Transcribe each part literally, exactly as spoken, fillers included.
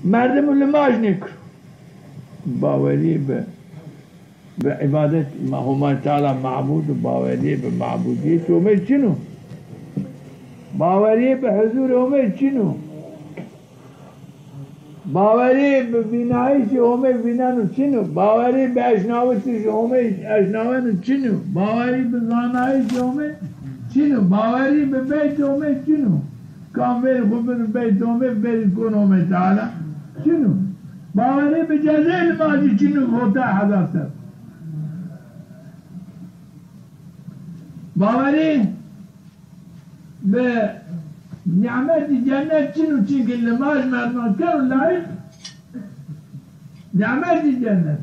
Merdim limaj nêkiro. Bawerî bi, bi îbadet Homay Teala mabûd û bawerî bi mabûdîyet Homê çin o. Bawerî bi huzûr Homê çin o. Bawerî bi vînayîşê Homê vîneno çin o. Bawerî bi eşnawitişê Homê eşnaweno çin o. Bawerî bi zanayîşê Homê çin o. Bawerî bi beytê Homê çin o. Kam verî xwu bidin beytê Homê, verî kon Homê Teala çin o. Bawerî bi cezayê limajî çin o, hotay hezar ser. Bawerî bi nîmetî cennet çin o, çimkî limaj merdiman keno layîq nîmetî cennet.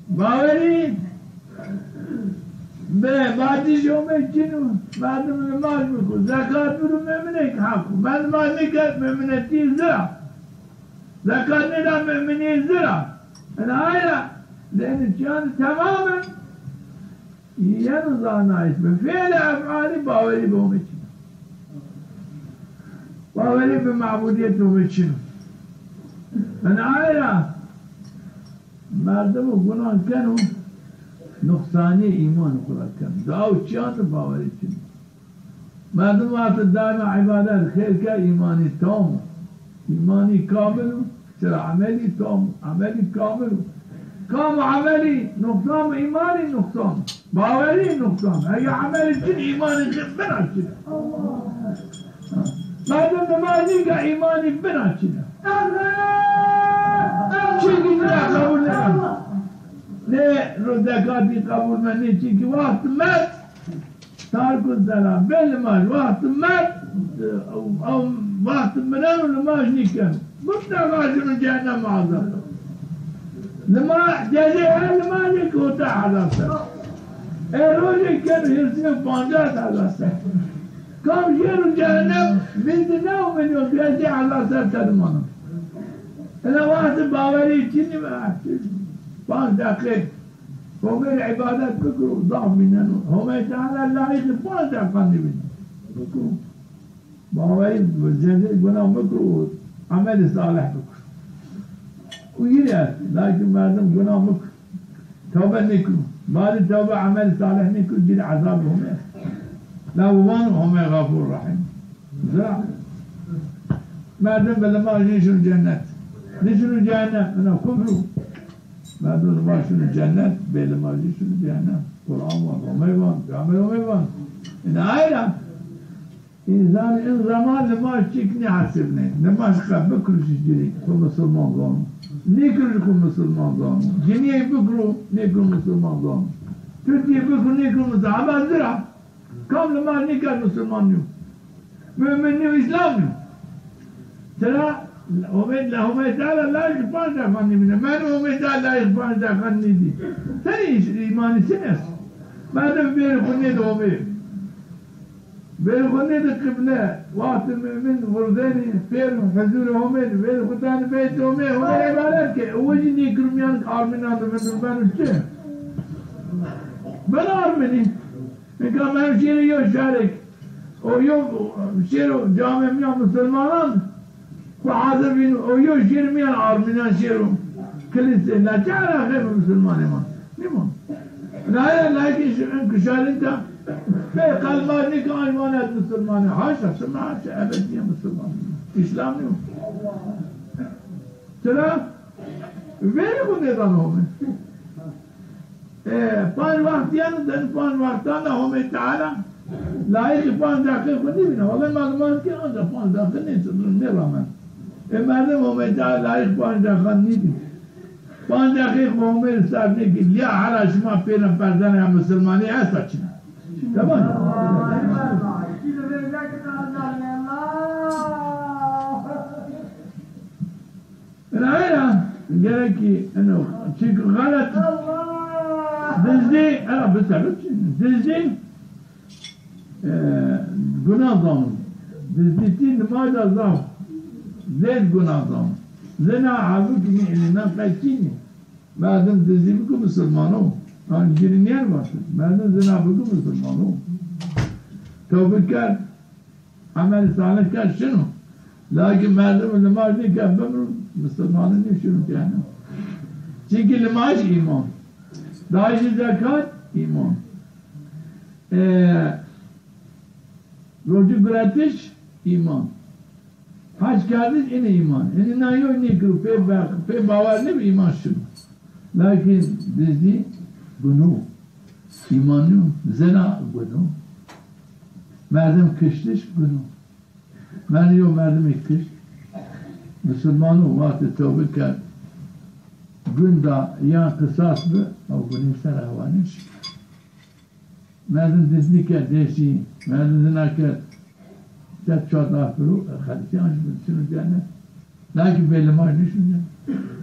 Bawerî bi badîjê Homê çin o, merdim limaj biko, zekat bido, muminêk heq o. Merdim limaj nêkerd, muminetî zira. Zekat nêda, muminî zira. Ina ay ra, lenî çîyan temamen yeno zanayîş bi. Fîlê efalî bawerî bi Homê çin o. Bawerî bi mabûdîyet Homê çin o. Ina ay ra, merdimo gunan keno, nuqsanîyê îmanê xwu ra keno. Di aw çîyan de bawerî çin o. Merdim wextê daîma îbadet, xêr ke, îmanî tam o. Îmanî kamil o, çira emelî tam o, emelî kamil o. Kam emelî nuqsan bo, îmanî nuqsan o. Bawerî nuqsan o. Ege emelî çin, îmanî çin, bina çin o. Merdim nimaj nîka, îmanî bina çin o. Çimkî nîya qebul nêkeno. Nê ro zekatî qebul mend, nê çimkî wext merd, tarku sela, bê limaj, wext merd, ew, ew wext mireno limaj nîkeno. Mutleqa şino cehennem, maazallah. Lima-, cezê her limajêk hota hezar ser. E rojêk keno hêrsîno pancas hezar ser. Kam şêro cehennem, vîst û new milyon vîst hezar ser tedi mano. Ina wextê bawerî çinî ve, panc deqî Homê rê îbadet bikiro, zaf vîneno. Homê Teala layîqî panc deqa nêvîno. Bikiro. Bawerî, cezê guna bikiro, emelê salih bikiro. Û yine est, lakin merdim guna bikiro, tewbe nêkiro. Badê tewbe emelê salih nêkiro, cî rê ezabê Homê est. La wi vano Homê Xefûr Rehîm. Zira merdim bi limaj nêşino cennet. Nêşino cehennem, ina kufr o. Merdim limaj şino cennet, bê limajî şino cehennem. Quran van, Homey van, camê Homey van. Ina ay ra însan in zeman limaj çik nêhesibnê. Limaj qe bikiro şi cî rê, xwu misilman zano. Nêkiro şi, xwu misilman zano. Cinîyey bikiro, nêkiro misilman zano. Tutîyê bikiro, nêkiro misilman. Hema zira kam limaj nêkerd misilman nîyo. Mumin nîyo, îslam nîyo. Tira Homê, la Homê Teala layîqî panc deqa nêvîne. Merdim Homê Teala layîqî panc deqa nêdî, senî îmanî senî est? Merdim vêrî xwu nêdo Homê. Vêrî xwu nêdo qible. Wextê mumin wirzenî, pêro huzûrê Homê de, vêrî xwu danî beytê Homê, Homê îbadet ke. Ew jî nêkiro mîyan armînan de vindir, beno çi? Beno armînî. Nika mem şêrî yo şarêk, o yo şêro camê mîyan misilmanan, xwu hazir vîno, o yo şêrî mîyan armînan şêro kilîse, la çi eleqê bi misilmanê ma? Nîmon. Naye layîqî şi in kişarîn ta, bê qelb ma nîka aymanet misilmanî. Haşa, suma haşa, ebedîye misilman. Îslam nîyo. Tira vêrî xwu nêdano Homê. E, panc wext yeno, di panc wextan de Homê Teala layîqî panc deqî xwu nêvîna. Wele ma diman ke anca panc deqî nêşino, nêramen. E, merdim Homê Teala layîq panc deqa nêdî. Panc deqî xwu Homê rê ser nêkî. Lîya hela şima pêne perdene ya misilmanî esta çin a. Tamam. Ina ay ra gerek ki eno çik xelet. Dizdî, ena bisebit, dizdî, e, guna zano. Dizdîtî nimaj ra zaf zêd guna zano. Zina, hebû ki nî, înînan qey çin î. Merdim dizdî biko misilman o. Yanî cîrî nîyen vatê. Merdim zina biko misilman o. Tewbe kerd. Emelî salih kerd, şino. Lakin merdim limaj nêkerd bimro, misilmani nêşino cehennem. Çimkî limaj îman. Dayîşê zekat îman. E, rocî guretiş îman. Hec kerdiş înî îman. Înî na yew nêkiro, pê be-, pê bawer nêbi, îman şino. Lakin dizdî guno. Îman nîyo, zina guno. Merdim kiştiş guno. Merdim yew merdimî kişt. Misilmano wextê tewbe kerd, gun da yan qisas bi, ew gunê ser hewa nêşi. Merdim dizdî kerd, dêsî, merdim zina kerd, ser çar daf biro, xelisî ancî şino cennet. Lakin bêlimaj nêşino cennet.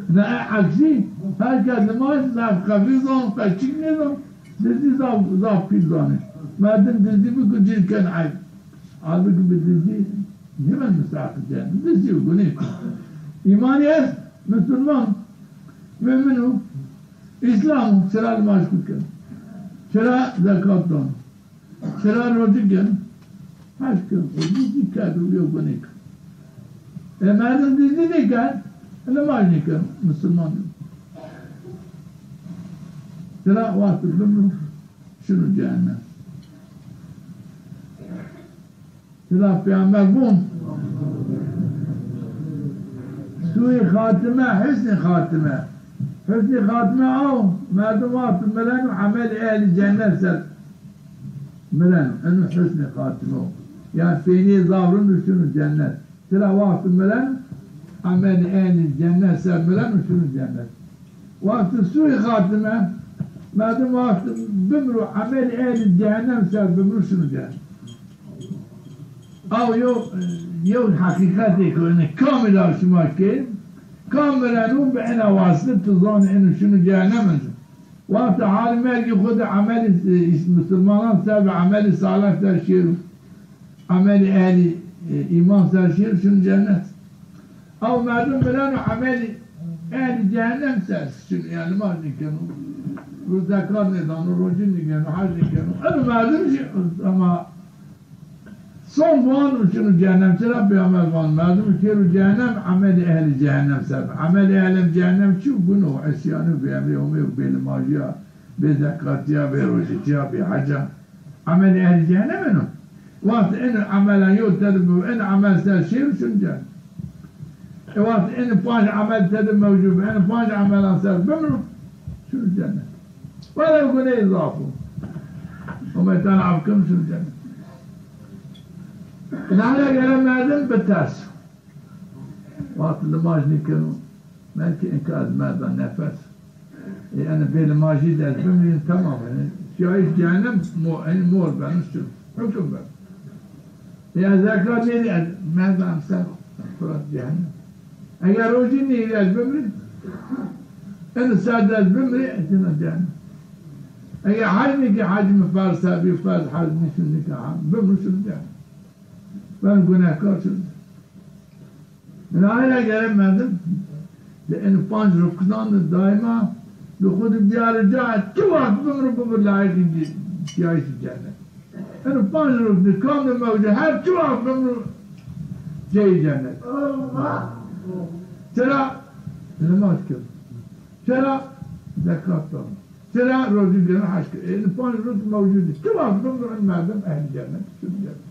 Na e eksî, her kes limaj zaf xefîf zano, qeçik nêzano, dizdî zaf, zaf pîl zanê. Merdim dizdî biko cir ken eyb. Halbukî bi dizdî nêbeno mustehaqî cennet. Dizdî yo, gunê keno. Îmanî est, misilman, mumin o, îslam o, çira limaj xwu keno. Çira zekat dano. Çira rocî keno. Hec keno. O dizdî kerd, o yew gunê keno. E, merdim dizdî nêkerd, limaj nêkeno, misilman nîyo. Çira wextê bimro, şino cehennem. Çira peyamber von, sûî xatime, husnî xatime. Husnî xatime aw, merdim wextê mireno emelê ehlî cennet ser mireno. Eno husnî xatime o. Yanî peynîyê zaf rind o, şino cennet. Çira wextê mireno, emelê ehlî cennet ser mireno, şino cennet. Wextê sûî xatime, merdim wextê bimro, emelê ehlî cehennem ser bimro, şino cennet. Aw yew, yew heqîqetêk o, enê kamî ra şima kê, kam mireno bi ena wasite ti zanê eno şino cehennem. Wextê halê mergî xwu de emelî, e, îs-, misilmanan ser bi emelî salih ser şêro. Emelî ehlî, e, îman ser şêro, şino cennet. Aw merdim mireno emelî ehlî cehennem ser şino, yanî limaj nêkeno, zekat nêdano, rocî nêgeno, hec nêkeno. Eno merdim jî ema son van şino cehennem. Çira peyamber van merdim şêro cehennem, emelê ehlî cehennem ser. Emelê ehlî cehennem çi yo? Guno, îsyanî, bêemrî, Homê, bêlimajîya, bêzekatîya, bêrocîtîya, bêheca. Emelê ehlî cehennem eno. Wextê eno emelan yew tede bi, eno emel ser şêro, şino cehennem. E, wextê eno panc emel tede mewcûd bi, eno panc emelan ser bimro, şino cennet. Welew guneyê zaf o. Homay Teala af keno, şino cennet. Îna ra gere merdim biterso. Wextê limaj nêkeno, belkî enka ez merda nefes. E, yanî bêlimajî de ez bimrî, tamam, yanî şiyayîş cehennem mo-, yanî mor beno, şino, hukm beno. E, ez zekat nêdî, ez merda emser, Firat, cehennem. Eger rocî nêdî ez bimrî, eno ser de ez bimrî, ez şina cehennem. Eger hec nêkî, hec mi ferz se bî, ferz hec nêşin nêka, bimrî, şino cehennem. Ben gunehkar şino. Îna ra gere merdim di eno panc ruknan de daîma di xwu de biyaro ca, çi wext bimro bibo layiqî şiyayîşî cennet. Eno panc rukn di kam de mewcûd, her çi wext bimro cayê cennet. Çira? Limaj keno. Çira? Zekat dano. Çira? Rocî geno, hec keno. Eno panc rukn mewcûd î. Çi wext bimro eno merdim ehlî cennet, şino cennet.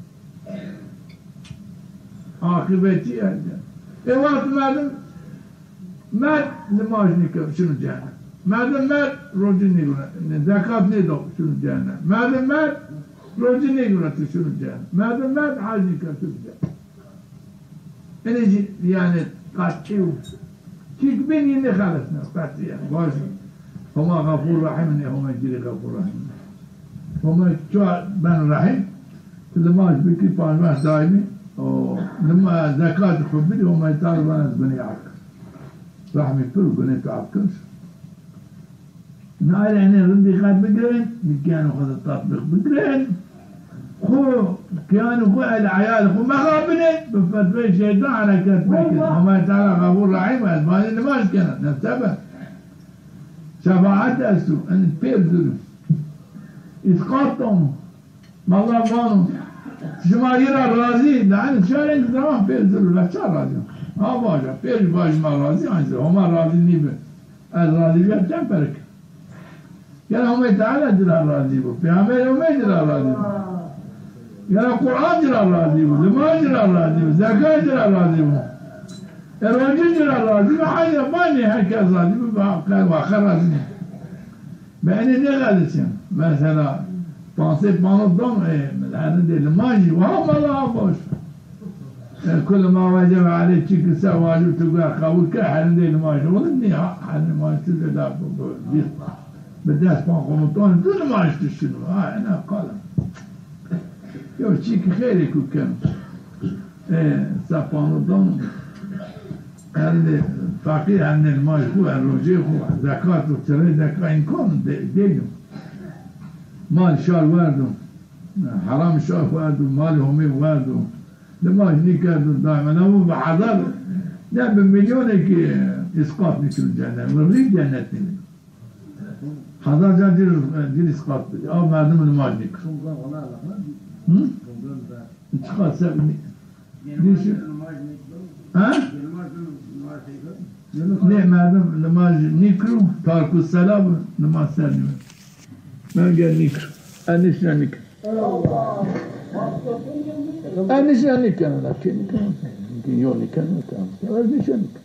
Aqîbetî ehlî cennet. E, wext merdim merd limaj nêkeno, şino cehennem. Merdim merd rocî nêgüne, zekat nêdo, şino cehennem. Merdim merd rocî nêgüne, şino cehennem. Merdim merd hec nêkeno, şino cehennem. Enê jî, yanî, qetî yo. Çîk bîn yî nêxelesneno, qetî, yanî. Vajî, Homa Xefûr Rehîm, nê Homa ci rê Xefûr Rehîm. Homa çi ben Rehîm, ti limaj bikî, pancwext daîmî, o, lima-, zekatê xwu bidî, Homa Teala vana ez gunê af kir. Rehmî pir, gunê tu af kir. Îna ra enê rind dîqet bigirin, bi kîyanê xwu de tatbîq bigirin. Xwu, kîyanê xwu, el eyalê xwu mexapinê, bi fetweyê şeytan hereket mekin. Homa Teala Xefûr Rehîm o, ez vanî limaj kena, ne sebe. Şefaet esto, enê pêr zûr o. Îsqat dano. Mela vano, Şima yi ra razî, yanî çarên ki zaman pêr zir ve ça razî. Ha vaja, pêr ji vaj ma razî, ancî Homa razî nîbi. Ez razî bîya çend perek. Gera Homê Teala ci ra razî bo. Peyxamberê Homê ci ra razî bo. Gera Quran ci ra razî bo. Limaj ci ra razî bo. Zekat ci ra razî bo. E, roncî ci ra razî bo. Hecî ra banî her kes razî bo. Ba, qe, waxe razî bo. Be enê nêxelisîn. Mesela, pansê pano don, e, herindê limajî, wa mala boş. E, kul ma wecebe aleyh çî ki se wajib tu guer qebul ke, herindê limajî. Oğlum, nî ha, herindê limajî tu de da bu, bu, bir, bir dest pan komutan, tu limaj tu şunu. Ha, ena qala. Yo, çî ki xeyrê ku ken. E, se pano don, herindê feqîr, herindê limaj xu, her rojê xu, zekat û çirê zeka îmkan de-, deyno. Mal şar werdo, heram şar werdo, malê Homê werdo. Limaj nîkerdo, daîma namo bi hezar, ne bi milyonê ki îsqat nîkirdo cennet. Rî cennet nî. Hezar can cir, cir îsqat bidî. Aw merdim limaj nîkir. Hı? Çiqa se-, nî-, nîşi-, ha? Nê merdim limaj nîkir û tarku sela bi, limaj ser nîyo. Ben gel nîkir. En nîşna nîkir. En nîşna nîkir. Yo nîkir. Ez nîşna nîkir.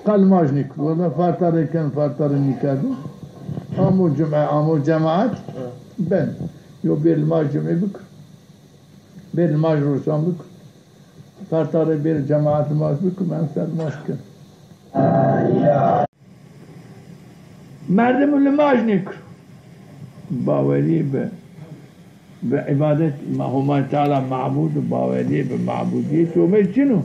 Qe limaj nîkir. Wela fertarê ken, fertarê nîkerdo. Amo cume, amo cemaet. Ben. Yo bê limaj cume bikir. Bê limaj roşan bikir. Fertarê bê cemaet limaj bikir. Ben ser limaj ken. Merdim limaj nîkir. Bawerî bi, bi îbadet ma Homay Teala mabûd û bawerî bi mabûdiyet Homê çin o.